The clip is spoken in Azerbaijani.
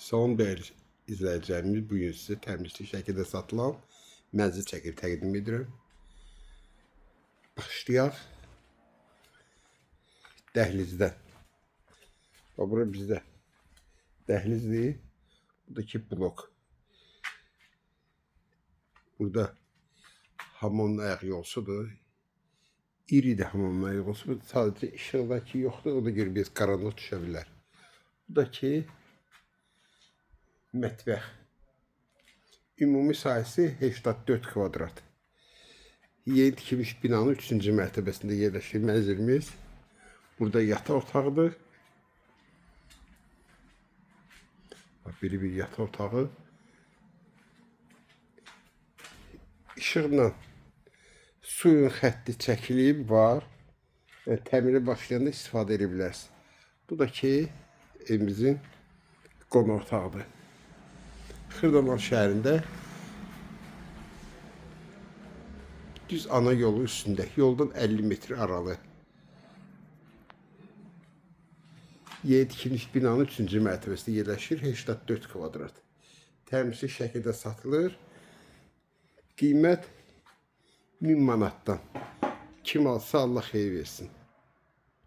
Salam dəyərli izləyicilərimiz, bu gün sizə təmirli şəkildə satılan mənzil çəkib təqdim edirəm. Başlayaq dəhlizdən. Bax, bura bizdə dəhlizdir. Buradakı blok. Burada hamamın ayaq yolsudur. İridir hamamın ayaq yolsu. Bu sadəcə işıqdakı yoxdur. Ona görə biraz qaranlıq düşə bilər. Buradakı mətbəx. Ümumi sahəsi 84 kvadrat. Yeni tikilmiş binanın 3-cü mərtəbəsində yerləşir mənzilimiz. Burada yataq otağıdır. Bax, biri bir yataq otağı. İşıqla suyun xətti çəkilib var. Yəni, təmiri başlayanda istifadə edə bilərsiniz. Bu da ki evimizin qonaq otağıdır. Xırdalan şəhərində düz ana yolu üstündə, yoldan 50 metr aralı. Yeni tikilmiş binanın 3-cü mərtəbəsində yerləşir, 84 kvadrat. Təmirsiz şəkildə satılır. Qiymət 1000 manatdan. Kim alsa Allah xeyir versin.